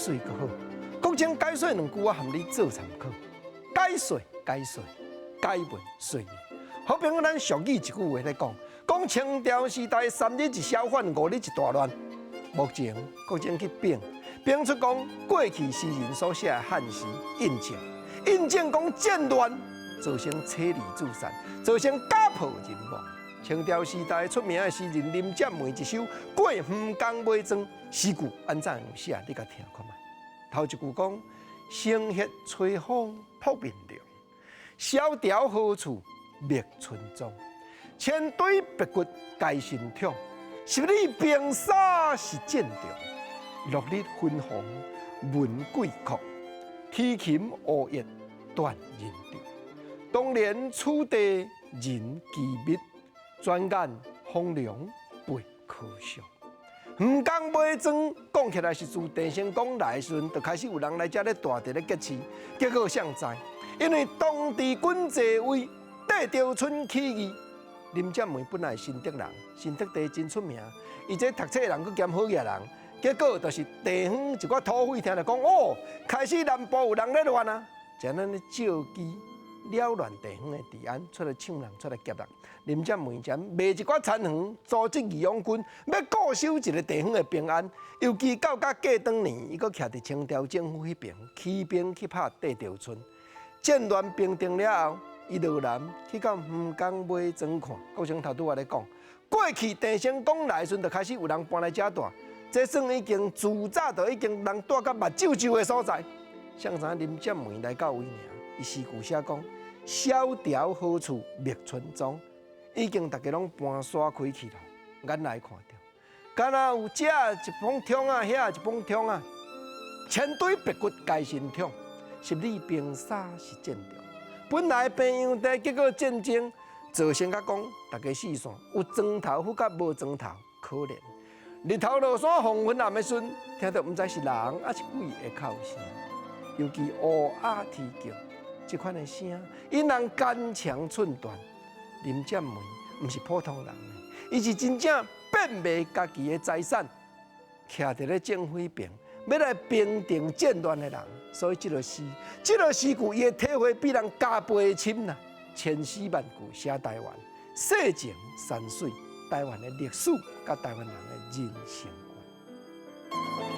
說閣好。國清解說兩句，我含你做參考。解說解說，解文說理。好朋友，咱俗語一句話咧講，講清朝時代三日一小反，五日一大亂。目前國清去稟，稟出講過去詩人所寫的漢詩印證，印證講戰亂造成妻離子散，造成家破人亡。清朝時代出名的詩人林占梅一首《過黃岡尾莊》詩句按怎樣寫？你共聽看覓。頭一句講：星歇吹風撲面涼，蕭條何處覓春蹤？千堆白骨皆身悱，十里冰沙是戰場。落日昏黃聞鬼哭，啼禽烏咽斷人腸。當年此地人稠密，轉眼荒涼被柯上。黃岡尾莊講起來是自鄭成功來的時陣，就開始有人來遮咧住佇咧結市，結果誰知？因為當地軍濟位綴著村起義，林占梅本來是新竹人，新竹地真出名，伊這讀冊人閣兼好額人，結果就是地方一寡土匪聽著講，哦，開始南部有人咧亂啊，就按呢借機擾亂地方的治安，出來搶人，出來劫人。林占梅才賣一寡田園，組織義勇軍，欲固守一个地方的平安。尤其到甲過當年，伊閣徛佇清朝政府彼爿，起兵去拍綴著村。戰亂平定了後，伊落南去到黃岡尾莊看。國清頭拄仔咧講，過去鄭成功來的時陣，就開始有人搬來遮住，這算已經自早就已經人住甲目睭睭的所在。誰知林占梅來到位爾，伊詩句寫講：蕭條何處覓春蹤？已經逐家攏搬徙開去囉，眼來看著，敢若有這一枋窗仔，遐一枋窗仔，千堆白骨皆身悱，十里冰沙是戰場。本來平陽地，結果戰爭造成甲講，逐家四散，有磚頭復甲無磚頭，可憐。日頭落山黃昏暗的時陣，聽著毋知是人抑是鬼的哭聲，尤其烏鴉啼叫，這款的聲，引人肝腸寸斷。林占梅毋是普通人，伊是真正變賣家己的財產，徛佇咧政府彼爿，欲來平定戰亂的人。所以這个詩，這个詩句，伊的體會比人加倍深啦。千詩萬句寫台灣，世情山水，台灣的歷史，佮台灣人的人生觀。